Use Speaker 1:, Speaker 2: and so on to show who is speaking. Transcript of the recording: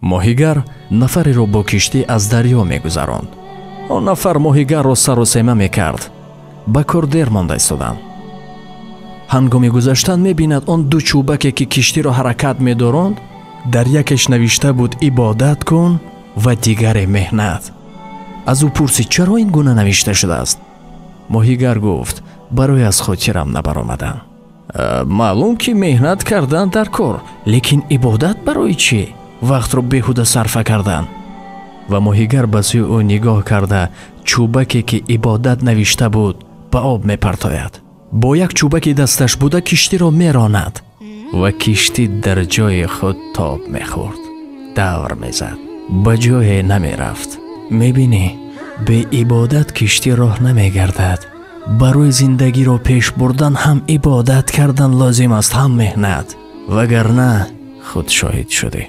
Speaker 1: Моҳигар нафареро бо киштӣ аз дарё мегузаронд. Он нафар моҳигарро саросема мекард. Ба кор дер монда истодам. Ҳангоми гузаштан мебинад он ду чӯбаке, ки киштиро ҳаракат медоронд, дар якеш навишта буд ибодат кун ва дигаре меҳнат. Аз ӯ пурсид, чаро ин гуна навишта шудааст? Моҳигар гуфт, барои аз хотирам набаромадан. Маълум ки меҳнат кардан дар кор, лекин ибодат барои чӣ? Вақтро беҳуда сарфа кардан. Ва моҳигар ба сӯи ӯ нигоҳ карда, чӯбаке ки ибодат навишта буд, ба об мепартояд. Бо як чӯбаки дасташ буда киштиро меронад ва киштӣ дар ҷои худ тоб мехӯрд, давр мезад, ба ҷое намерафт. Мебинӣ, бе ибодат киштӣ роҳ намегардад. Барои зиндагиро пеш бурдан ҳам ибодат кардан лозим аст, ҳам меҳнат, вагарна худ шоҳид шудӣ.